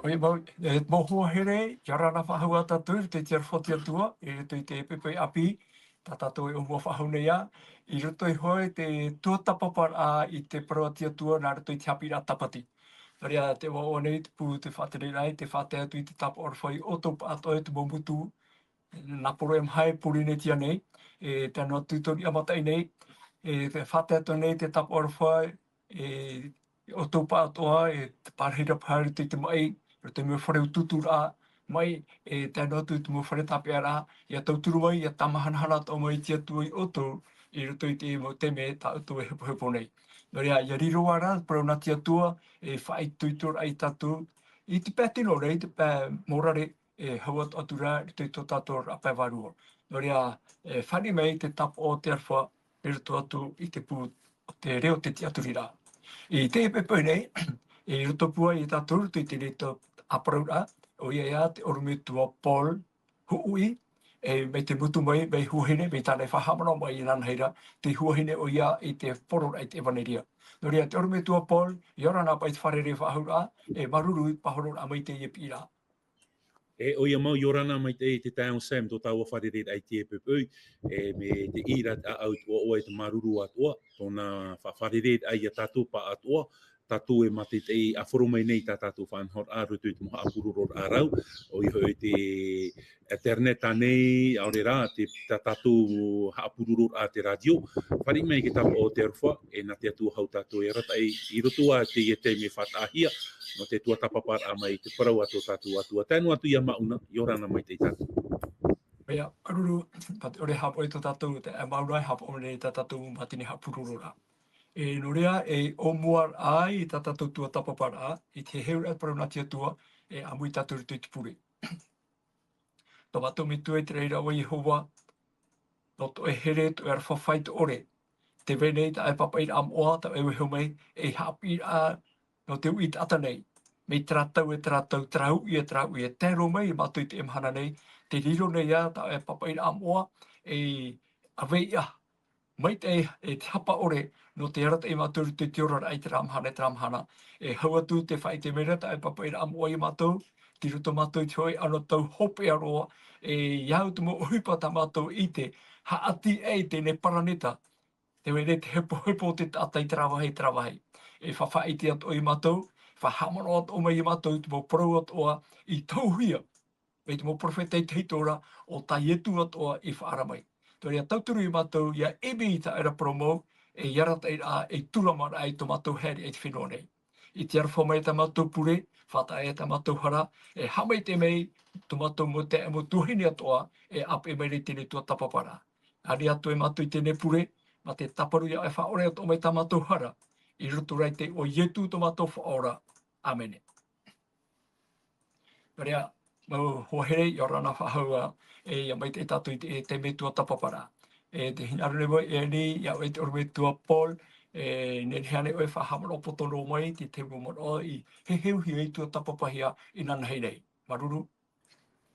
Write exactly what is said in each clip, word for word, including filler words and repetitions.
E mau, e mau hoa here, ʻia ora na faʻahou ā tātou i roto i te aroha o te Atua, i roto i te poʻipoʻi ʻāpī, tā tātou e ʻōmua faʻahou nei ā, i roto iho i te tuatāpaparaʻa i te parau a te Atua nā roto i te haʻapiʻiraʻa tāpati. Nō reira, tē ʻoaʻoa nei te pū, te faʻatereraʻa, tē faʻatae atu i te tāpaʻo aroha i ʻoutou pāʻātoʻa i te mau motu, nā Poroʻi Maha i Pōrīnetia nei, e, tē nā tūtōriʻa mataʻi nei, e, tē faʻatae atu nei te tāpaʻo aroha, e, ʻoutou pāʻātoʻa, e, te pārahi rapaha i roto i te maʻi, i roto i te mau fare utuuturaʻa, maʻi, e, tae noa atu i te mau fare tāpeʻaraʻa, ʻia tauturu mai, ʻia tāmahanahana atoʻa mai te Atua ia ʻoutou, i roto i te mau taime tā ʻoutou e hepohepo nei. Nō reira, ʻia riro ā rā, parau nā te Atua, e faʻaitoitoraʻa ia tātou, i te pae tino ra, i te pae mōrare, e hau atu, atu rā, i roto i tō tātou oraraʻa pae vārua. Nō reira, e fāriʻi mai te tāpaʻo o te aroha, i roto atu i te pū o te reo o te tiʻaturiraʻa. I teie poʻipoʻi nei, i roto pū ā ia tātou, i roto i te reira ʻāparauraʻa, ʻoia ïa te ʻorometua Paul Huʻui, e, mai te motu mai, mai Huahine, mai tāna e faʻahaʻamanaʻo mai inanahi ra, te Huahine ʻoia i te poroʻi i te ʻevaneria. Nō reira, te ʻorometua Paul, ʻia ora na paʻi i te fārerei faʻahouraʻa, e māuruuru i te pāhonoraʻa mai i teie piʻiraʻa. E, ʻoia mau, ʻia ora na maitaʻi te taeaʻe Sam, tō tāua fārereiraʻa i teie poʻipoʻi, e, mai te ʻīrava ʻāʻau i te ʻoaʻoa i te māuruuru atoʻa, tōna fa-, fārereiraʻa ia tātou pāʻātoʻa, tātou e mātaʻitaʻi ʻāfaro mai nei tā tātou faʻanahoraʻa, roto i te mau haʻapurororaʻa rau, ʻoia hoʻi te internet ānei, ʻaore rā, te, tā tātou haʻapurororaʻa te rātio, fāriʻi mai te tāpaʻo o te aroha, e nā te Atua hau tātou e arataʻi, i roto ā i teie taime faʻataʻahia, nō te tuatāpaparaʻa mai i te parau a tō tātou Atua. Tae noa atu ia Mauna, ʻia ora na maitaʻi tātou. ʻOia, māuruuru, tā te ʻore haʻapaʻo i tō tātou, te, e, Mauna e haʻapaʻo nei tā tātou mau mātini haʻapurororaʻa. E, nō reira, e ʻōmuaraʻa i tā tātou tuatāpaparaʻa, i te heheuraʻa parau nā te Atua, e ʻāmui tātou i roto i te pure. Tō mātou Metua i te raʻi ra ʻo Iehova, nō tō ʻoe here, tō ʻoe aroha faʻaitoito ʻore. Tē vai nei tā ʻoe pāpaʻiraʻa moʻa, tā ʻoe vaiiho mai, ei haʻapiʻiraʻa nō te uʻi taʻata nei. Mai terā tau e terā tau, terā uʻi e terā uʻi, e tae roa mai ia mātou i teie mahana nei, tē riro nei ā tā ʻoe pāpaʻiraʻa moʻa, ei ʻāveiʻa maitaʻi, e te hapa ʻore, nō te arataʻi ia mātou i roto i te oraraʻa i terā mahana, i terā mahana. E hau atu tē faʻaʻite mai ra tā ʻoe pāpaʻiraʻa moʻa ia mātou, tei roto mātou i te hōʻē anotau hopeʻa roa, e, ʻia au te mau ʻohipa tā mātou e ʻite, haʻati aʻe i teie nei paraneta, tē vai nei te hepohepo o te taʻata i terā vāhi, i terā vāhi. E fa-, faʻaʻite atoʻa ia mātou, faʻahaʻamanaʻo atoʻa mai ia mātou i te mau parau atoʻa i tohuhia mai te mau perofeta i te hītori ra, ʻo tā Ietu atoʻa i faʻaara mai. Nō reira, tauturu ia mātou, ʻia ʻimi i tā ʻoe ra parau mau, e ʻia arataʻiraʻa, e tūramaraʻa i tō mātou haere i te fenua nei. I te aroha mai tā mātou pure, faʻataʻa tā mātou hara, e haʻamaitaʻi mai tō mātou mau taeaʻe, mau tuahine atoʻa, e ʻāpeʻe mai ra i teie tuatāpaparaʻa. Haere atoʻa ia mātou i teie pure, mā te tāparu ia ʻoe e faʻaʻore atoʻa mai tā mātou hara, i roto rā i te iʻoa o Ietu tō mātou Faʻaora. ʻĀmene. Nō reira, mau hoa here, ʻia ora na faʻahou ā, e, ʻia maitaʻi tātou i te, e, taime tuatāpaparaʻa. E, tē hinaʻaro nei vau, e, nei, ia ʻoe te ʻorometua Paul, e, nehenehe ānei ʻoe e faʻahaʻamanaʻo poto noa mai, te, te mau manaʻo i heheuhia, i tuatāpapahia inanahi nei. Māuruuru.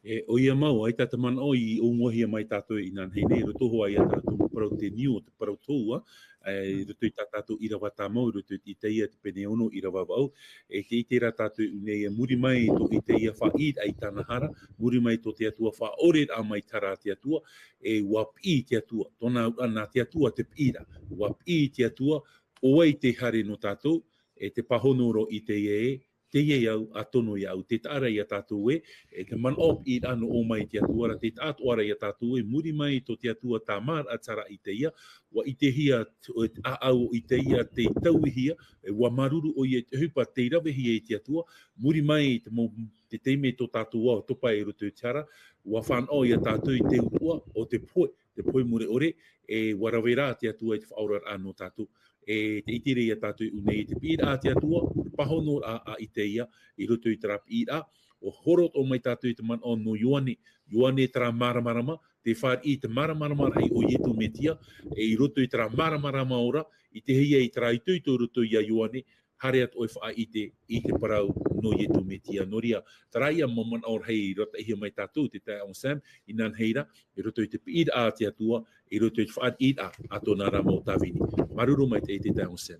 E, ʻoia mau, ʻaita te manaʻo i ʻōmuahia mai tātou inanahi nei, roto hoʻi ia tātou mau parau te niu, te parau tōua, e, i roto i tā tātou ʻīrava tāmau, i roto i Isaia te pene ono ʻīrava vaʻu, e tē ʻite ra tātou nei, e muri mai tō Isaia faʻaʻī i tāna hara, muri mai tō te Atua faʻaʻore mai te hara a te Atua, e ʻua piʻi te Atua, tōna auraʻa nā te Atua te piʻiraʻa, ʻua piʻi te Atua, ʻo vai te haere nō tātou, e te pāhono ra ʻo Isaia ē, teie au, ʻa tono ia au, tē taʻa ra ia tātou ē, e te manaʻo piʻiraʻa nō ʻō mai te Atua ra, tē taʻa atoʻa ra ia tātou ē, muri mai tō te Atua tāmāraʻa te hara a Isaia, ʻua ʻitehia t-, e te ʻāʻau o Isaia tei tauihia, e ʻua māuruuru ʻoia i te ʻohipa tei ravehia e te Atua, muri mai te mau, te taime tō tātou ā ʻua topa i roto i te hara, ʻua fānaʻo ia tātou i te utuʻa o te pohe, te pohe mure ʻore, e ʻua rave ra te Atua i te faʻaoraraʻa nō tātou. E tē ʻite ra ia tātou i ʻō nei, te piʻiraʻa a te Atua, te pāhonoraʻa a Isaia, i roto i terā piʻiraʻa, ʻua horo atoʻa mai tātou i te manaʻo nō Ioane, Ioane terā māramarama, tē fāriʻi i te māramarama rahi o Ietu Metia, e i roto i terā māramarama ora, i te hia i terā itoito i roto ia Ioane, haere atoʻa e faʻaʻite i te parau nō Ietu Metia. Nō reira, terā ia mau manaʻo rahi i arataʻihia mai tātou, te taeaʻe Sam, inanahi ra, i roto i te piʻiraʻa a te Atua, i roto i te fāriʻiraʻa a tōna ra mau tāvini. Māuruuru maitaʻi te taeaʻe Sam.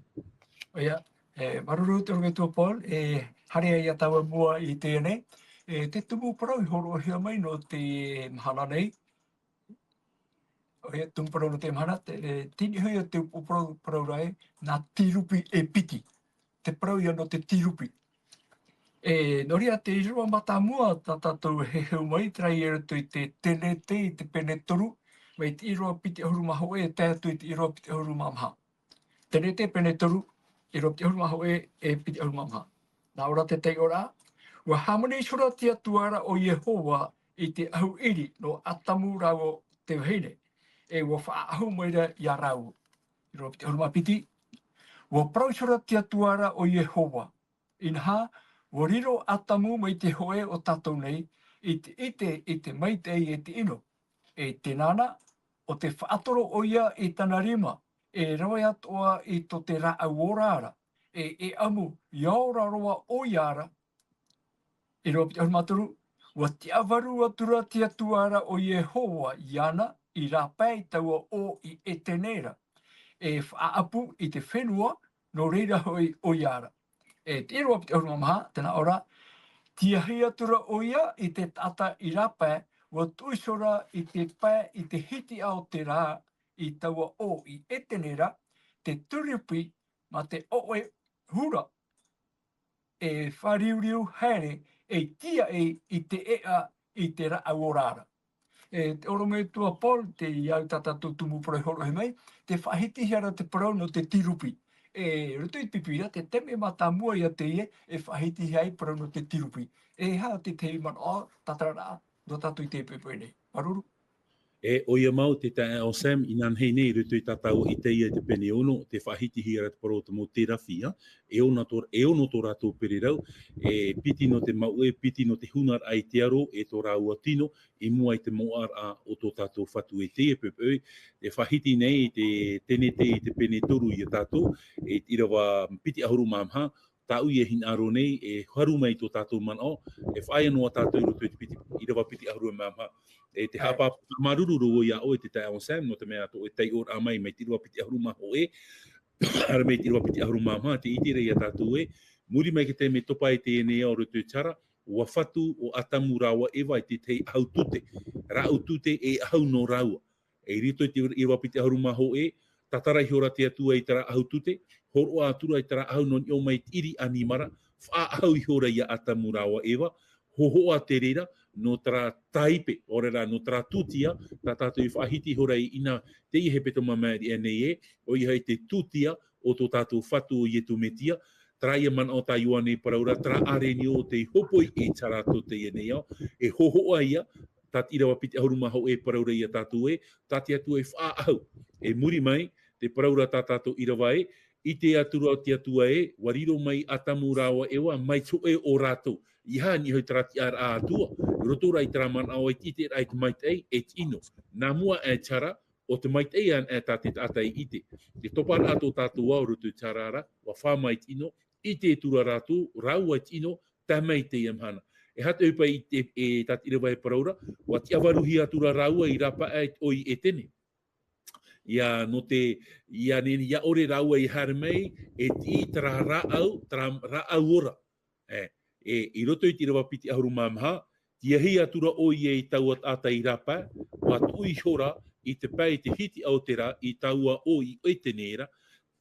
ʻOia, e, māuruuru te ʻorometua Paul, e, Haere ai tāua i mua i teie nei, e, te tumu parau i hōroʻahia mai nō te mahana nei. ʻOia, tumu parau nō te mahana, te, e, tini hoʻi te upoʻo parau, parau ra ē, nā Tirupi e piti. Te parau ia nō te Tirupi. E, nō reira te ʻīrava mātāmua tā tātou e heheu mai, terā i roto i te Tenete i te pene toru, mai te ʻīrava piti ʻahuru mā hōʻē, e tae atu i te ʻīrava piti ʻahuru mā maha. Tenete pene toru, ʻīrava piti ʻahuru mā hōʻē, e piti ʻahuru mā maha. Nā ʻō ra te taiʻoraʻa, ʻua hāmani ihora te Atua ra ʻo Iehova i te ʻahu ʻiri nō Atamu rāua te vahine, e ʻua faʻaʻahu mai ra ia rāua. ʻĪrava piti ʻahuru mā piti, ʻua parau ihora te Atua ra ʻo Iehova, Inaha, ʻua riro Atamu mai te hōʻē o tātou nei, i te ʻite i te maitaʻi e te ʻino. E tēnā na, ʻo te faʻatoro ʻoia i tana rima, e rave atoʻa i tō te rāʻau ora ra, e, e ʻamu, ʻia ora roa ʻoia ra. ʻĪrava piti ʻahuru mā toru, ʻua tiʻavaru atura te Atua ra ʻo Iehova iāna, i rāpae i taua ʻō i Etene ra, e faʻaʻapu i te fenua, nō reira hoʻi ʻoia ra. E te ʻīrava piti ʻahuru mā maha, tē nā ʻō ra, tiahi atura ʻoia i te taʻata i rāpae, ʻua tuʻu ihora i te pae i te hitiʻa o te rā, i taua ʻō i Etene ra, te tirupi mā te ʻoʻe hura, e fāriuriu haere, e tiaʻi i te ʻēʻa i te rāʻau ora ra. E te ʻorometua Paul, tei au tā tātou tumu parau i hōroʻahia mai, tē faʻahitihia ra te parau nō te tirupi. E roto i te Pīpīria, te taime mātāmua ïa teie, e faʻahitihia ai parau nō te tirupi. E aha te tahi manaʻo, tātararaʻa, nō tātou i teie poʻipoʻi nei. Māuruuru. E, ʻoia mau, te taeaʻe Sam, inanahi nei, i roto i tā tāua ʻite ïa i te pene ono, tē faʻahitihia ra te parau o te mau terafia, e ono tō, e ono tō rātou pererau, e piti nō te mauʻe, piti nō te hunaraʻa i te aro, e tō rāua tino, i mua i te moʻaraʻa o tō tātou Fatu. E teie poʻipoʻi, e faʻahiti nei i te Tenete i te pene toru iā tātou, e te ʻīrava piti ʻahuru mā maha, tāʻu e hinaʻaro nei, e haru mai tō tātou manaʻo, e faʻaea noa tātou i roto i te piti, ʻīrava piti ʻahuru mā maha. E te haʻapāpū māuruuru roa iā ʻoe te taeaʻe Sam, nō te mea tō ʻoe taiʻoraʻa mai, mai te ʻīrava piti ʻahuru mā hōʻē, haere mai te ʻīrava piti ʻahuru mā maha, tē ʻite ra iā tātou ē, muri mai i te taime topa i teie nei ao i roto i te hara, ʻua fatu ʻo Atamu rāua Eva i te tahi ʻahu tute, rāʻau tute e ʻahu nō rāua. E i roto i te ʻīrava piti ʻahuru mā hōʻē, tātara ihora te Atua i terā ʻahu tute, hōroʻa atura i terā ʻahu nō niʻa mai i te ʻiri ʻanimara, faʻaʻahu ihora iā Atamu rāua Eva, hōhoʻa te reira, nō terā tāipe, ʻaore rā, nō terā tūtia, tā tātou i faʻahiti ihora i ʻina, teie hepetoma māʻiri aʻe nei ē, ʻoia hoʻi te tūtia o tō tātou Fatu ʻo Ietu Metia, terā ïa manaʻo tā Ioane i parau ra, terā ʻārenio tei hōpoi i te hara tō teie nei ao, e hōhoʻa ïa, tā te ʻīrava piti ʻahuru mā hōʻē e parau ra iā tātou ē, tā te Atua e faʻaʻahu. E muri mai, tē parau ra tā tātou ʻīrava ē, ʻite atura te Atua ē, ʻua riro mai Atamu rāua Eva, mai te hōʻē o rātou. ʻEiaha e niʻa hoʻi terā tiʻaraʻa ʻa te Atua, i roto rā i terā manaʻo e te ʻiteraʻa i te maitaʻi, e te ʻino. Nā mua aʻe te hara, ʻo te maitaʻi anaʻe tā te taʻata i ʻite. Te toparaʻa tō tātou ao i roto i te hara ra, ʻua fā mai te ʻino, ʻite atura rātou, rāua i te ʻino, tae mai i teie mahana. E aha te ʻohipa i te, e, tā te ʻīrava e parau ra, ʻua tiʻavaruhia atura rāua i rāpae i te ʻō i Etene. ʻIa, nō te, ʻia nehenehe, ʻia ʻore rāua i haere mai, e tiʻi terā rāʻau, terā rāʻau ora. E, e, i roto i te ʻīrava piti ʻahuru mā maha, tiahi atura ʻoia i taua taʻata i rāpae, ʻua tuʻu ihora i te pae i te hitiʻa o te rā i taua ʻō i Etene ra,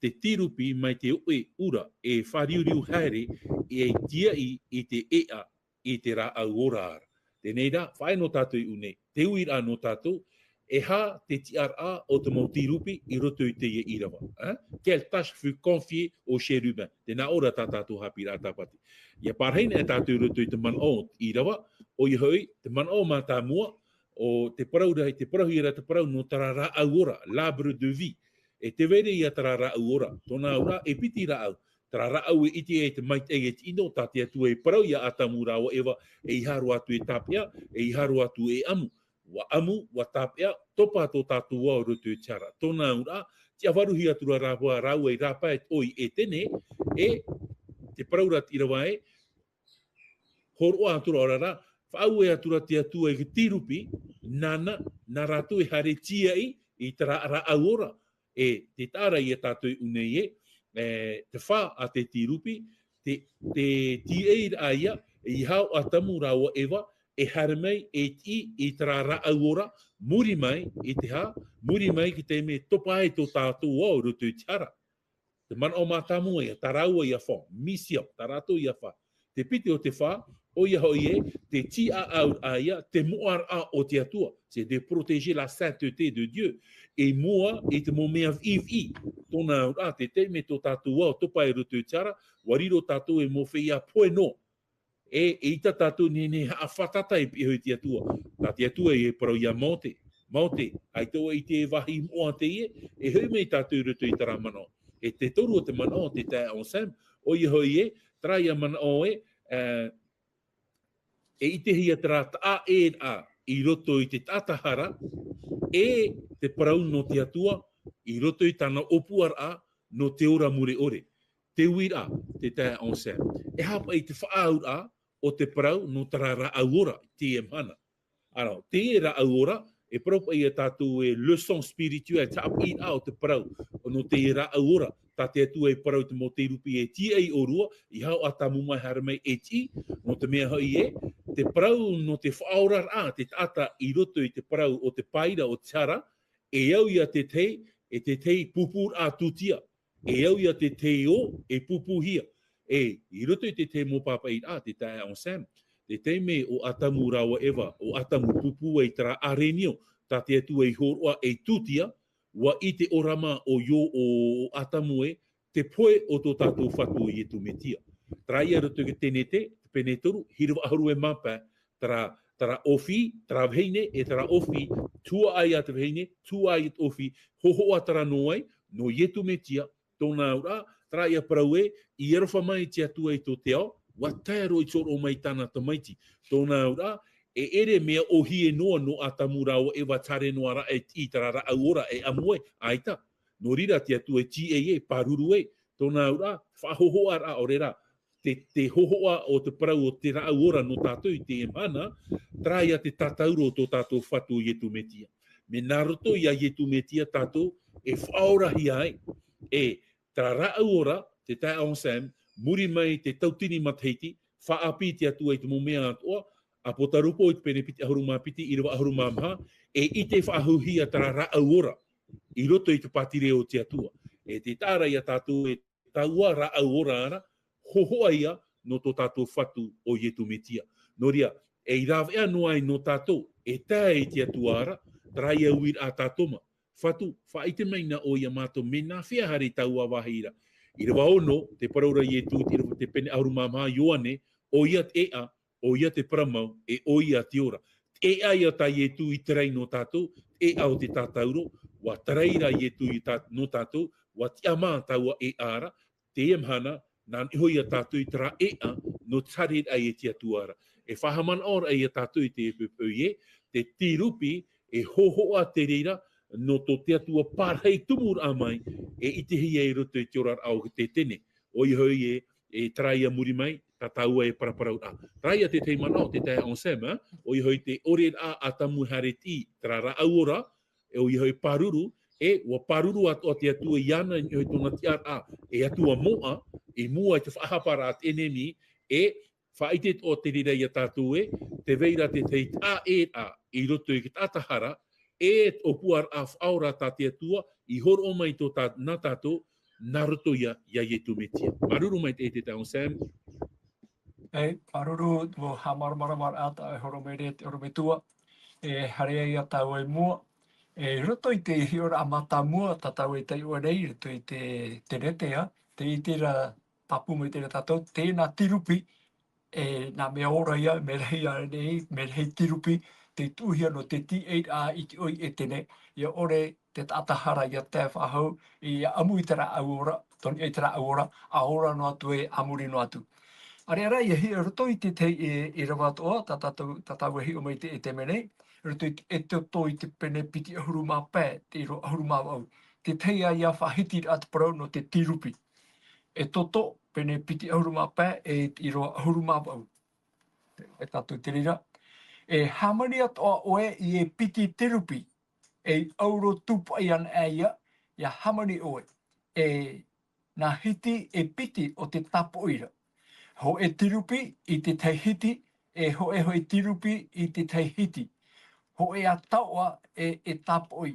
te tirupi mai te ʻoʻe ura e fāriuriu haere e tiaʻi i te ʻēʻa i te rāʻau ora ra. Teie rā, faʻaea noa tātou i ʻō nei, te uiraʻa nō tātou, e aha te tiʻaraʻa o te mau tirupi i roto i teie ʻīrava, hein? Quelle tâche fut confiée aux chérubins? Tē nā ʻō ra tā tātou haʻapiʻiraʻa tāpati. ʻIa pārahi anaʻe tātou i roto i te manaʻo o te ʻīrava, ʻoia hoʻi, te manaʻo mātāmua, ʻo te parau ra, te parauhia ra te parau nō terā rāʻau ora, l'arbre de vie. E tē vai ra ia terā rāʻau ora, tōna auraʻa, e piti rāʻau, terā rāʻau e ʻite ai te maitaʻi e te ʻino, tā te Atua i parau iā Atamu rāua Eva, ʻeiaha roa atu e tāpeʻa, ʻeiaha roa atu e ʻamu. ʻUa ʻamu, ʻua tāpeʻa, topa tō tātou ao i roto i te hara. Tōna auraʻa, tiʻavaruhia atura rāua, rāua i rāpae i te ʻō i Etene, e te parau ra te ʻīrava ē, hōroʻa atura ʻaore rā, faʻaue atura te Atua i te tirupi, nāna, nā rātou e haere tiaʻi i terā rāʻau ora. E, tē taʻa ra iā tātou i ʻō nei ē, e, te fā a te tirupi, te, te tīʻairaʻa ia, i hau Atamu rāua Eva, e haere mai, e tiʻi, i terā rāʻau ora, muri mai, i te hā, muri mai ki te mea topa ai tō tātou ao i roto i te hara. Te manaʻo mātāmua ia, tā rāua ia fā, mission, tā rātou ia fā. Te piti o te fā, ʻoia hoʻi ē, te tīaʻauraʻa ia, te moʻaraʻa o te Atua. C'est de protéger la sainteté de Dieu. I mua i te mau mea viʻiviʻi, tōna auraʻa, te taime tō tātou ao topa i roto i te hara, ʻua riro tātou ei mau feiā pohe noa. E, eʻita tātou e nehenehe e haʻafātata i pihaʻi i te Atua. Tā te Atua e parau ia Mōte. Mōte, ʻaita ʻoe e ʻite e vāhi moʻa teie, e hoʻi mai tātou i roto i terā manaʻo. E te toru o te manaʻo, te taeaʻe Anselme, ʻoia hoʻi ē, terā ia manaʻo ē, ā, e ʻitehia terā taʻaʻēraʻa i roto i te taʻata hara, e te parau nō te Atua, i roto i tāna ʻōpuaraʻa, nō te ora mure ʻore. Te uiraʻa, te taeaʻe Anselme. E aha paʻi te faʻaauraʻa o te parau nō terā rāʻau ora, i teie mahana. Alors, teie rāʻau ora, e parau paʻi ia tātou e leçon spirituelle, te haʻapiʻiraʻa o te parau, nō teie rāʻau ora, tā te Atua e parau i te mau kerubi e tīaʻi ʻōrua, i hau Atamu mai haere mai e tiʻi, nō te mea hoʻi ē, te parau nō te faʻaoraraʻa, te taʻata i roto i te parau o te paira o te hara, e au ia te tahi, e te tahi pūpūraʻa tūtia. E au ia te tahi ō, e pūpūhia. E, i roto i te tahi mau pāpaʻiraʻa, te taeaʻe Anselme, te taime ʻo Atamu rāua Eva, ʻo Atamu pūpū ai terā ʻarenio, tā te Atua i hōroʻa ei tūtia, ʻua ʻite ʻōrama ʻo Io-, ʻo, ʻo Atamu ē, te pohe o tō tātou Fatu ʻo Iesu Mesia. Terā ia i roto i te Tenete, te pene toru, hīrava ʻahuru e mā pae, terā, terā ʻōfī, terā vahine, e terā ʻōfī, tuaʻa ia te vahine, tuaʻa ia te ʻōfī, hōhoʻa terā nō ai, nō Iesu Mesia, tōna auraʻa, terā ia parau ē, i aroha mai te Atua i tō te ao, ʻua tae roa i te hōroʻa mai tāna Tamaiti. Tōna auraʻa, e ʻere mea ʻōhie noa nō Atamu rāua Eva e haere noa ra e tiʻi i terā rāʻau ora e ʻamu ai, ʻaita. Nō reira te Atua e tīaʻi ai, e pāruru ai, tōna auraʻa, faʻahōhoʻaraʻa ʻaore rā, te, te hōhoʻa o te parau o te rāʻau ora nō tātou i teie mahana, terā ia te tātauro o tō tātou Fatu ʻo Iesu Mesia. Mea nā roto ia Iesu Mesia tātou e faʻaorahia ai, e terā rāʻau ora, te taeaʻe Anselme, muri mai te tauatini matahiti, faʻaʻāpī te Atua i te mau mea atoʻa, Apotarupo i te pene piti ʻahuru mā piti, ʻīrava ʻahuru mā maha, e ʻite faʻahou hia terā rāʻau ora, i roto i te pātireia o te Atua. E te taʻa ra ia tātou e taua rāʻau ora ra, hōhoʻa ia nō tō tātou Fatu ʻo Iesu Mesia. Nō reira, ei rāveʻa noa ai nō tātou, e tae i te Atua ra, terā ia uiraʻa tā Toma. Fatu, faʻaʻite mai na ʻoe ia mātou, mea nāfea haere i taua vāhi ra. ʻĪrava ono, te parau ra Iesu, te ʻīrava, te pene ʻahuru mā maha, Ioane, ʻoia te ʻēʻa, ʻoia te parau mau, e ʻoia te ora. Te ʻēʻa ia tā Iesu i tarai nō tātou, te ʻēʻa o te tātauro, ʻua tarai ra Iesu i tā-, nō tātou, ʻua tiʻamā taua ʻēʻa ra, teie mahana, nā niʻa iho ia tātou i terā ʻēʻa, nō te haereraʻa i te Atua ra. E faʻahaʻamanaʻoraʻa ia tātou i te peu ē, te kerubi, e hōhoʻa te reira, nō tō te Atua parahi tumuraʻa mai, e ʻitehia i roto i te oraraʻa o te Tenete. ʻOia hoʻi ē, e terā ia muri mai, tā tāua e paraparauraʻa. Terā ia te tahi manaʻo, te taeaʻe Anselme, ʻoia hoʻi te ʻoreraʻa a Atamu e haere tiʻi, terā rāʻau ora, e ʻoia hoʻi pāruru, e ʻua pāruru atoʻa te Atua iāna i niʻa i tōna tiʻaraʻa, e Atua moʻa, i mua i te faʻahaparaʻa a te ʻenemi, e faʻaʻite atoʻa te reira ia tātou ē, tē vai ra te tahi taʻaʻēraʻa i roto i te taʻata hara, e te ʻōpuaraʻa faʻaora tā te Atua, i hōroʻa mai tō tā-, nā tātou, nā roto ia, ia Iesu Mesia. Māuruuru maitaʻi te taeaʻe Anselme. E, māuruuru, mau haʻamāramaramaraʻa tā e horo mai ra, te orometua. E, haere ai ia tāua i mua. E, i roto i te hiʻoraʻa mātāmua, tā tāua i taiʻo nei, i roto i te, te Tenete, ā, tē ʻite ra, pāpū mai terā tātou, tēnā kerubi, e, nā mea ora ia, mea rahi ānei, mea rahi kerubi, tei tuʻuhia nō te tīaʻiraʻa i te ʻoire ʻētene, ʻia ʻore te taʻata hara ʻia tae faʻahou, ʻia ʻamu i te rāʻau ora, tō niʻa i te rāʻau ora, ʻa ora noa atu ē, a muri noa atu. ʻĀreʻa rā, ʻia hiʻo i roto i te tahi, e, ʻīrava atoʻa, tā tātou, tā tāua e hiʻo mai i te, i te mea nei, i roto i te Exodo i te pene piti ʻahuru mā pae, te ʻīrava ʻahuru mā vaʻu. Te tahi ïa faʻahitiraʻa te parau nō te kerubi. Exodo, pene piti ʻahuru mā pae, e te ʻīrava ʻahuru mā vaʻu. E tātou te reira. E hāmani atoʻa ʻoe i ei piti kerubi, ei ʻauro tūpaʻi anaʻe ïa, ʻia hāmani ʻoe. E nā hiti e piti o te tāpoʻi ra. Hōʻē tirupi i te tahi hiti, e hōʻē hoʻi tirupi i te tahi hiti. Hōʻē ā taoʻa e, e tāpoʻi.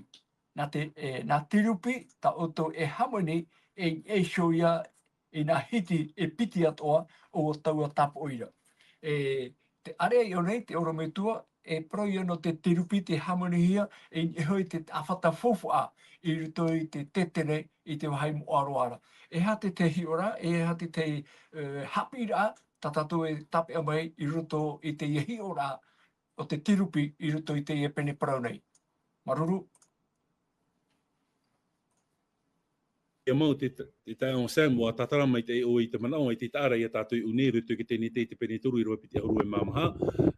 Nā te, e, nā tirupi, tā ʻoutou e hāmani, e, e iho ia, i nā hiti e piti atoʻa o taua tāpoʻi ra. E, te ʻāreʻa i ʻō nei, te ʻorometua, e parau ia nō te tirupi tei hāmanihia, e, e hoʻi te ʻāfata faufaʻa i roto i te tetene i te vāhi moʻa roa ra. E aha te tahi hiʻoraʻa, e aha te tahi, e, haʻapiʻiraʻa, tā tātou e tāpeʻa mai i roto i teie hiʻoraʻa o te tirupi i roto i teie pene parau nei. Māuruuru. Ia mau te, te taeaʻe Sam, ʻua tātara maitaʻi ʻoe i te manaʻo, i te taʻa ra ia tātou i ʻō nei i roto i te Tenete i te pene toru, ʻīrava piti ʻahuru e mā maha.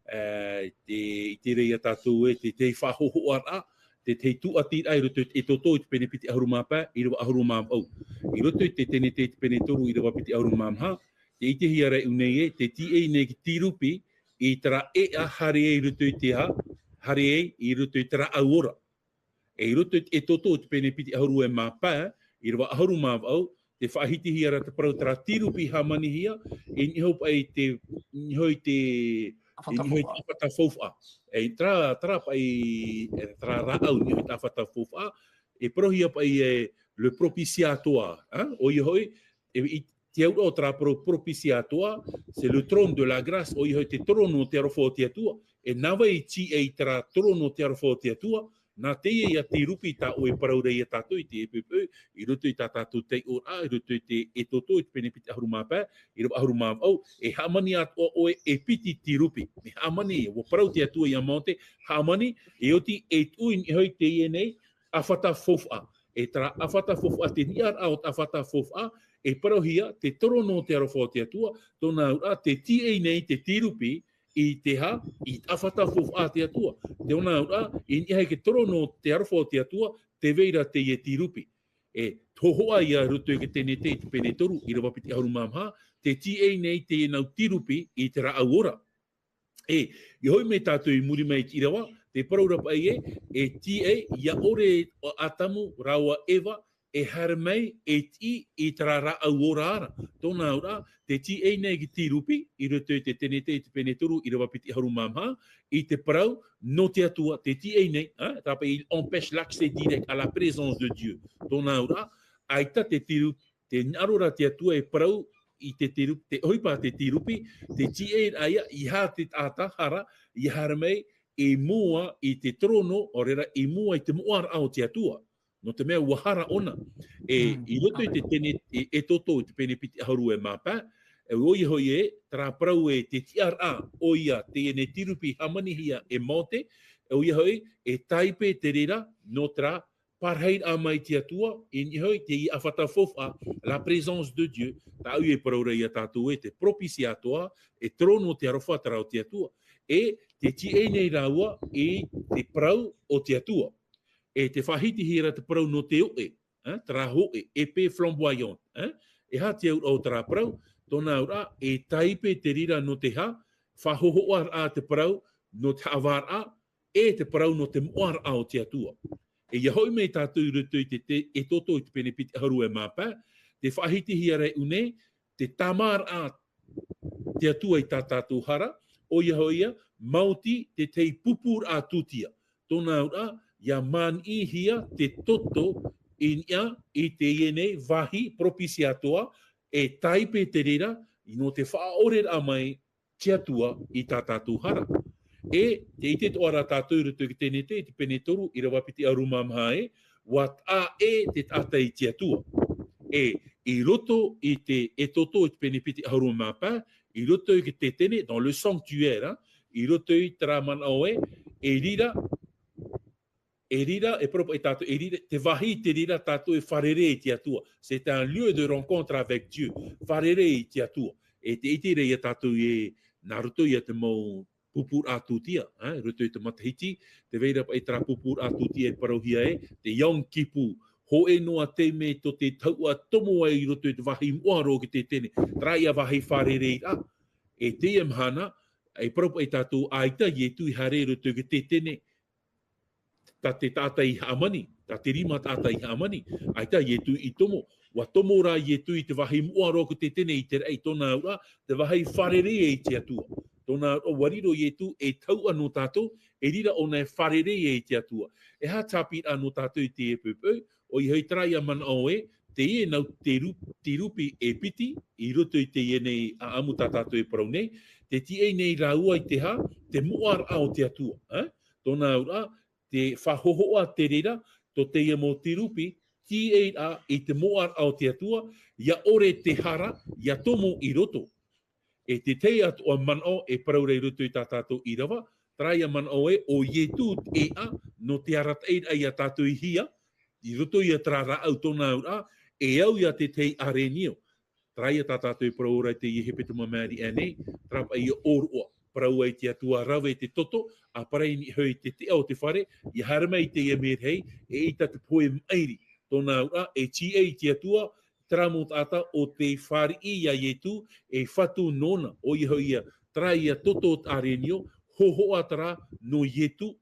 E, te, i te reira ia tātou e, te, te faʻahōhoʻaraʻa, te, te tūʻatiraʻa i roto i te Exodo i te pene piti ʻahuru mā pae, ʻīrava ʻahuru mā vaʻu. I roto i te Tenete i te pene toru, ʻīrava piti ʻahuru mā maha, tē ʻitehia ra i ʻō nei e, tē tīaʻi nei te tirupi, i terā ʻēʻa haere ai i roto i te aha, haere ai i roto i te rāʻau ora. E i roto i te Exodo i te pene piti ʻahuru e mā pae, ʻīrava ʻahuru mā vaʻu, tē faʻahitihia ra te parau terā tirupi hāmanihia, e niʻa iho paʻi te, niʻa iho i te, e niʻa iho i te ʻāfata faufaʻa. E terā, terā paʻi, e terā rāʻau niʻa iho i te ʻāfata faufaʻa, e parauhia paʻi e le propitiatoire, hein? ʻOia hoʻi, e, i te auraʻa o terā parau propitiatoire, c'est le trône de la grâce, ʻoia hoʻi te torono o te aroha o te Atua. E nā vai e tīaʻi terā torono o te aroha o te Atua, nā teie ia tirupi tā ʻoe e parau ra ia tātou i te ʻepeʻepe, i roto i tā tātou taiʻoraʻa, i roto i te Exodo, i te pene piti ʻahuru mā pae, ʻīrava ʻahuru mā vaʻu, e hāmani atoʻa ʻoe e piti tirupi. E hāmani, ʻua parau te Atua ia Mōte, hāmani, e oti e tuʻu i niʻa iho i teie nei, ʻāfata faufaʻa. E terā ʻāfata faufaʻa, te niʻaraʻa o te ʻāfata faufaʻa, e parauhia, te torono o te aroha o te Atua, tōna auraʻa, tē tīaʻi nei te tirupi, i te aha, i te ʻāfata faufaʻa a te Atua. Tōna auraʻa, i niʻa iho i te torono o te aroha o te Atua, tē vai ra teie tirupi. E hōhoʻa ia i roto i te Tenete i te pene toru, ʻīrava piti ʻahuru mā maha, tē tīaʻi nei teie nau tirupi i te rāʻau ora. E, ʻia hoʻi mai tātou i muri mai i te ʻīrava, tē parau ra paʻi e, e tīaʻi, ʻia ʻore ʻo Atamu rāua Eva, e haere mai, e tiʻi i terā rāʻau ora ra. Tōna auraʻa, tē tīaʻi nei te tirupi, i roto i te Tenete, i te pene toru, ʻīrava piti ʻahuru mā maha, i te parau, nō te Atua, tē tīaʻi nei, hein, tā paʻi, il empêche l'accès direct à la présence de Dieu. Tōna auraʻa, ʻaita te tiru-, tē hinaʻaro ra te Atua e parau i te tiru-, te ʻohipa a te tirupi, tē tīaʻi ra ia, ʻeiaha te taʻata hara, ʻia haere mai, e mua i te torono, ʻaore ra, e mua i te moʻaraʻa o te Atua. Nō te mea ʻua hara ʻōna. E, mm, i roto i te Tene-, e, Exodo i te pene piti ʻahuru e mā pae, e, ʻoia hoʻi e, terā parau e te tiʻaraʻa, ʻoia teie nei tirupi hāmanihia e Mōte, e ʻoia hoʻi, e tāipe te reira, nō terā, pārahiraʻa mai te Atua, i niʻa iho i te ʻāfata faufaʻa, la présence de Dieu, tā ʻoia e parau ra ia tātou e te propitiatoire, e torono o te aroha terā o te Atua. E, tē tīaʻi nei rāua, i te parau o te Atua. E tē faʻahitihia ra te parau nō te hōʻē, hein, terā hōʻē, épée flamboyante, hein. E aha te auraʻa o terā parau, tōna auraʻa, e tāipe te reira nō te aha, faʻahōhoʻaraʻa te parau, nō te haʻavāraʻa, e te parau nō te moʻaraʻa o te Atua. E ʻia hoʻi mai tātou i roto i te, te Exodo i te pene piti ʻahuru e mā pae, tē faʻahitihia ra i ʻō nei, te tāmāraʻa te Atua i tā tātou hara, ʻoia hoʻi ia, maoti te tahi pupuraʻa tūtia. Tōna auraʻa, ʻia maniʻihia te toto i niʻa i teie nei vāhi propitiatoire, e tāipe te reira, nō te faʻaʻoreraʻa mai te Atua i tā tātou hara. E, tē ʻite atoʻa ra tātou i roto i te Tenete, i te pene toru, ʻīrava piti ʻahuru mā maha e, ʻua taʻa ʻē te taʻata i te Atua. E, i roto i te Exodo i te pene piti ʻahuru mā pae, i roto i te tetene, dans le sanctuaire, hein, i roto i terā manaʻo e, e riro, e riro, e parau paʻi tātou, e riro, te vāhi te reira tātou e fārerei i te Atua. C'est un lieu de rencontre avec Dieu. Fārerei i te Atua. E tē ʻite ra ia tātou e, nā roto ia te mau pupuraʻa tūtia, eh, i roto i te matahiti, tē vai ra paʻi terā pupuraʻa tūtia e parauhia e, te Yom Kippur. Hōʻē noa taime tō te tahuʻa tomo ai i roto i te vāhi moʻa roa o te tetene. Terā ia vāhi fārereiraʻa. E teie mahana, e parau paʻi tātou ʻaita Ietu i haere i roto i te tetene. tā te taʻata i hāmani, tā te rima taʻata i hāmani, ʻaita Ietu i tomo. ʻUa tomo rā Ietu i te vāhi moʻa roa ko te tene i te raʻi tōna auraʻa, te vāhi fārerei e te Atua. Tōna auraʻa, ʻua riro Ietu e taua nō tātou, e reira ʻōna e fārerei e te Atua. E aha te haʻapiʻiraʻa nō tātou i teie poʻipoʻi, ʻoia hoʻi terā ia manaʻo ē, teie nau te ru-, te tīrupi e piti, i roto i teie nei ʻāʻamu tā tātou e parau nei, tē tīaʻi nei rāua i te aha, te moʻaraʻa o te Atua, eh? Tōna auraʻa, te faʻahōhoʻa te reira, tō teie mau tīrupi, tīaʻiraʻa i te moʻaraʻa o te Atua, ʻia ʻore te hara, ʻia tomo i roto. E te tahi atoʻa manaʻo e parau ra i roto i tā tātou ʻīrava, terā ia manaʻo ē, ʻo Ietu te ʻēʻa, nō te arataʻiraʻa ia tātou i hia, i roto ia terā rāʻau tōna auraʻa, e au ia te tahi ʻārenio. Terā ia tā tātou e parau ra i teie hepetoma maʻiri aʻe nei, terā paʻi ia ʻōroʻa, parau ai te Atua rave te toto, ʻa parau i niʻa hoʻi te tiʻa o te fare, ʻia haere mai i teie merahi, eʻita te pohe maʻiri, tōna auraʻa, e tīaʻi te Atua, terā mau taʻata ʻo tē fāriʻi ia Ietu, e fatu nōna, ʻoia hoʻi ia, terā ia toto ʻārenio, hōhoʻa terā nō Ietu,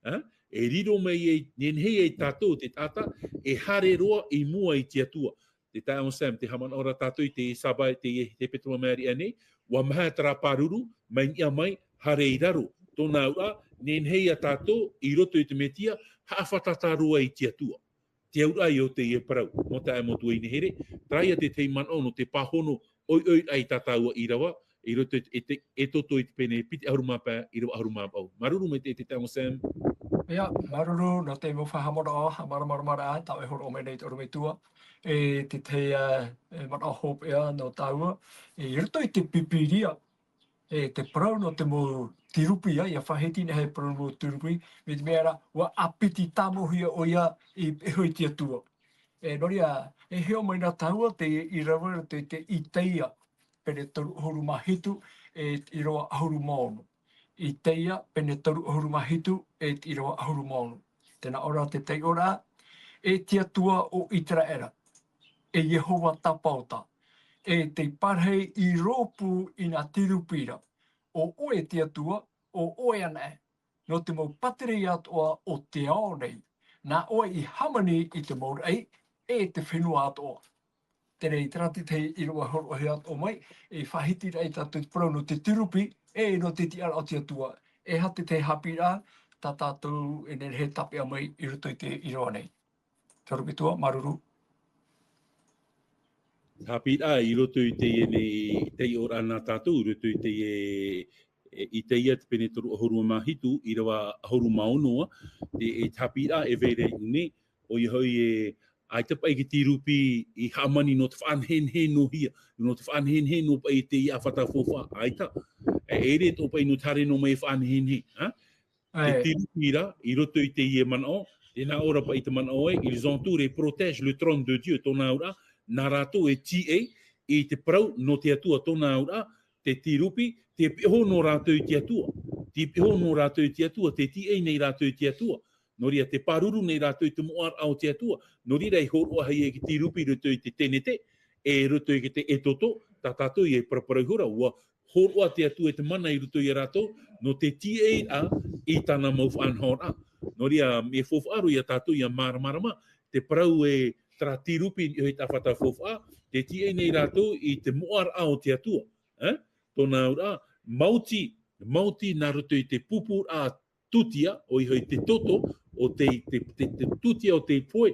eh? E riro mai ai, nehenehe ai tātou te taʻata, e haere roa i mua i te Atua. Te taeaʻe Anselme, tē haʻamanaʻo ra tātou i te Sābati, i te hepetoma maʻiri aʻe nei, ʻua maha terā pāruru, mai niʻa mai, haere i raro. Tōna auraʻa, nehenehe ia tātou, i roto i te Mesia, haʻafātata roa i te Atua. Te auraʻa ïa o teie parau, nō taeaʻe Motuaʻinehere, terā ïa te tahi manaʻo nō te pāhono ʻoiʻoi ai tā tāua ʻīrava, i roto i te, e te, Exodo i te pene piti ʻahuru mā pae, ʻīrava ʻahuru mā vaʻu. Māuruuru maitaʻi te taeaʻe Anselme. ʻIa, māuruuru nō te mau faʻahaʻamanaʻo, haʻamāramaramaraʻa, tāʻu e hōroʻa mai nei i te ʻorometua, e te tahi, e, e manaʻo hopeʻa nō tāua, e, i roto i te Pīpīria, e te parau nō te mau tīrupi, ʻia, ʻia faʻahiti nei e parau mau tīrupi, mai te mea ra, ʻua ʻāpiti tāmauhia ʻoia i, e hoʻi te Atua. E, nō reira, e hiʻo mai na tāua te ʻīrava i te, te Isaia, pene toru ʻahuru mā hitu, e te ʻīrava ʻahuru mā ono. Isaia, pene toru ʻahuru mā hitu, e te ʻīrava ʻahuru mā ono. Tē nā ʻō ra te taiʻoraʻa, e te Atua o Iseraela, e Iehova Tapaota, e tei parahi i rōpū i nā tīrupi ra, ʻo ʻoe te Atua, ʻo ʻoe anaʻe, nō te mau pātireia atoʻa o te ao nei, nā ʻoe i hāmani i te mau raʻi, e te fenua atoʻa. Terā, terā te tahi ʻīrava hōroʻahia atoʻa mai, e faʻahiti ra ia tātou te parau nō te tīrupi, e nō te tiʻaraʻa o te Atua. E aha te tahi haʻapiʻiraʻa, tā tātou e nehenehe e tāpeʻa mai i roto i te ʻīrava nei. Te ʻorometua, māuruuru. Haʻapiʻiraʻa i roto i teie nei taiʻoraʻa nā tātou, i roto i teie, e, Isaia te pene toru ʻahuru mā hitu, ʻīrava ʻahuru mā ono, te, e haʻapiʻiraʻa e vai ra i ʻō nei, ʻoia hoʻi e, ʻaita paʻi te tīrupi i hāmani nō te faʻanehenehe noa hia, nō te faʻanehenehe noa paʻi i te ʻāfata faufaʻa, ʻaita. E, e ʻere atoʻa paʻi nō te haere noa mai e faʻanehenehe, ha? Te tīrupi ra, i roto i teie manaʻo, tē nā ʻō ra paʻi te manaʻo ē, ils entourent et protègent le trône de Dieu, tōna auraʻa, nā rātou e tīaʻi i te parau nō te Atua, tōna auraʻa, te tīrupi, tē piʻoho noa rātou i te Atua. Tē piʻoho noa rātou i te Atua, tē tīaʻi nei rātou i te Atua. Nō reira, tē pāruru nei rātou i te moʻaraʻa o te Atua. Nō reira, i hōroʻahia e te tīrupi i roto i te Tenete, e i roto i te Exodo, tā tātou e paraparau iho ra, ʻua hōroʻa te Atua e te mana i roto ia rātou, nō te tīaʻiraʻa i tāna mau faʻanahoraʻa. Nō reira, e faufaʻa roa ia tātou ʻia māramarama, te parau e terā tīrupi i te ʻāfata faufaʻa, tē tīaʻi nei rātou i te moʻaraʻa o te Atua. Eh? Tōna auraʻa, maoti, maoti nā roto i te pūpūraʻa tūtia, ʻoia hoʻi te toto o te, te, te, te tūtia o te pohe,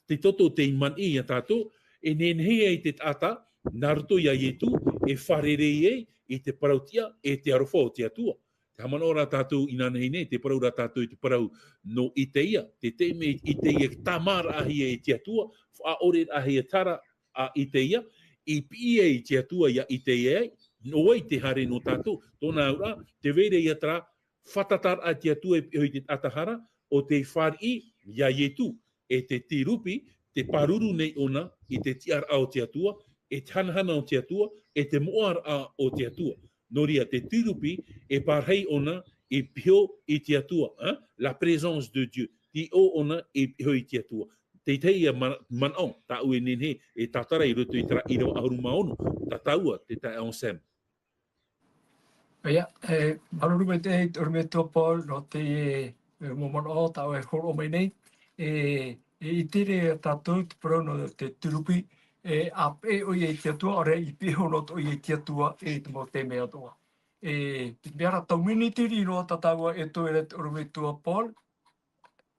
te toto o te manaʻo ia tātou, e nehenehe ai te taʻata, nā roto ia Ietu, e fārerei ai i te parau tiʻa, e te aroha o te Atua. Tē haʻamanaʻo ra tātou inānahi nei, tē parau ra tātou i te parau nō Isaia, te taime Isaia e tāmāraʻahia e te Atua, faʻaʻoreraʻahia terā ʻa Isaia, i piʻi ai te Atua ia Isaia ai, nō vai te haere nō tātou, tōna auraʻa, tē vai ra ia terā, fātataraʻa te Atua e piʻohi i te taʻata hara, ʻo tē fāriʻi ia Ietu, e te tīrupi, tē pāruru nei ʻōna i te tiʻaraʻa o te Atua, e te hanahana o te Atua, e te moʻaraʻa o te Atua. Nō reira, te tīrupi, e pārahi ʻōna i piʻo i te Atua, hein? La présence de Dieu. Tē ʻō ʻōna i piʻo i te Atua. Teie ia ma-, manaʻo, tāʻu e nehenehe e tātara i roto i terā ʻīrava ʻahuru mā ono, tā tāua, te taeaʻe Anselme. ʻIa, e, māuruuru maitaʻi, te ʻorometua Paul, nō te, e, e, mau manaʻo tā ʻoe e hōroʻa mai nei, e, e ʻite ra tātou te parau nō te turupi, e, ʻa peʻe ʻoia i te Atua, ʻaore rā i pihaʻi iho atoʻa ʻoia i te Atua, e te mau taime atoʻa. E, te mea rā tau miniti riʻi roa tā tāua e toe ra te ʻorometua Paul,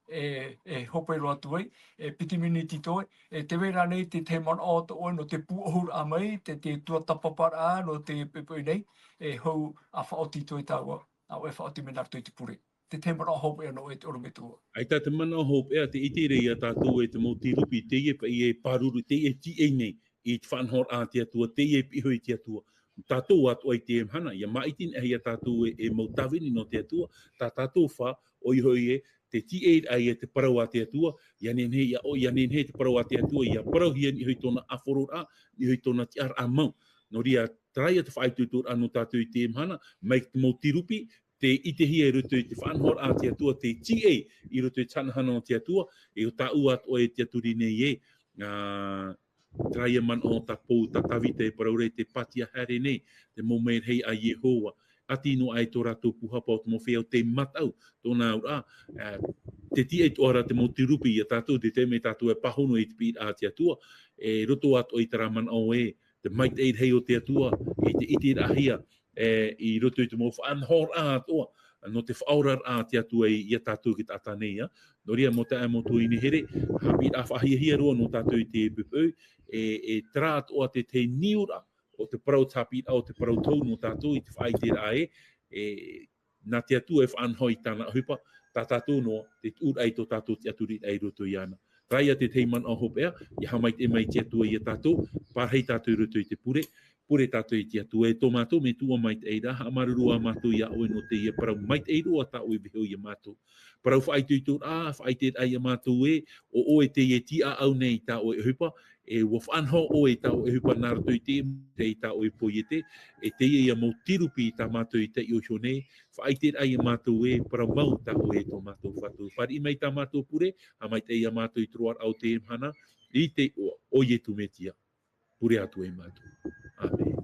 e, e hope roa atu ai, e piti miniti toe, e tē vai ra nei te tahi manaʻo tō ʻoe nō te pūʻohuraʻa mai, te, te tuatāpaparaʻa nō te poʻipoʻi nei, e hou ʻa faʻaoti toe tāua, ʻa ʻoe e faʻaoti mai nā roto i te pure. Te tahi manaʻo hopeʻa nō ʻoe te ʻorometua. ʻAita te manaʻo hopeʻa, tē ʻite ra ia tātou e te mau turupi, teie paʻi e pāruru, teie e tīaʻi nei i te faʻanahoraʻa a te Atua, teie e pihaʻi iho i te Atua. Tātou atoʻa i teie mahana, ʻia māʻiti nei ia tātou e, e mau tāvini nō te Atua, tā tātou fā, ʻoia hoʻi ē, te tīaʻiraʻa ia te parau a te Atua, ʻia nehenehe, ʻia ʻo, ʻia nehenehe te parau a te Atua, ʻia parauhia niʻa iho i tōna ʻāfororaʻa, niʻa iho i tōna tiʻaraʻa mau. Nō reira, terā ia te faʻaitoitoraʻa nō tātou i teie mahana, mai te mau turupi, tē ʻitehia i roto i te faʻanahoraʻa a te Atua, te tīaʻi i roto i te hanahana o te Atua, e ʻo tāʻu atoʻa e tiʻaturi nei ē, ā, terā ia manaʻo tā Pou, tā Tāvita e parau ra i te pātia haere nei, te mau mea rahi a Iehova, ʻati noa aʻe tō rātou pūhapa ʻo te mau feiā tei mataʻu tōna auraʻa, ā, tē tīaʻi atoʻa ra te mau turupi ia tātou, te taime tātou e pāhono i te piʻiraʻa a te Atua, e roto atoʻa i terā manaʻo ē, te maitaʻi rahi o te Atua, i te ʻiteraʻahia, e, i roto i te mau faʻanahoraʻa atoʻa, nō te faʻaoraraʻa a te Atua i, ia tātou i te taʻata nei, ā. Nō reira, mau taeaʻe, mau tuahine here, haʻapiʻiraʻa faʻahiahia roa nō tātou i teie poʻipoʻi, e, e terā atoʻa te, te niuraʻa o te parau, te haʻapiʻiraʻa o te parau tohu nō tātou i te faʻaʻiteraʻa ē, e, nā te Atua e faʻanaho i tāna ʻohipa, tā tātou noa, te tuʻuraʻa i tō tātou tiʻaturiraʻa i roto iāna. Terā ia te tahi manaʻo hopeʻa, ʻia haʻamaitaʻi mai te Atua ia tātou, pārahi tātou i roto i te pure, pure tātou i te Atua. E tō mātou Metua maitaʻi ra, haʻamāuruuru ā mātou iā ʻoe nō teie parau maitaʻi roa tā ʻoe i vaiiho ia mātou. Parau faʻaitoitoraʻa, faʻaʻiteraʻa ia mātou ē, ʻo ʻoe teie e tiʻaʻau nei i tā ʻoe ʻohipa, e ʻua faʻanaho ʻoe i tā ʻoe ʻohipa nā roto i te, i tā ʻoe poiete, e teie ia mau turupi tā mātou i taiʻo iho nei, faʻaʻiteraʻa ia mātou ē, parau mau tā ʻoe e tō mātou Fatu. Fāriʻi mai tā mātou pure, haʻamaitaʻi ia mātou i te roaraʻa o teie mahana, i te iʻoa o Ietu Metia. Pure atu ai mātou. ʻĀmene.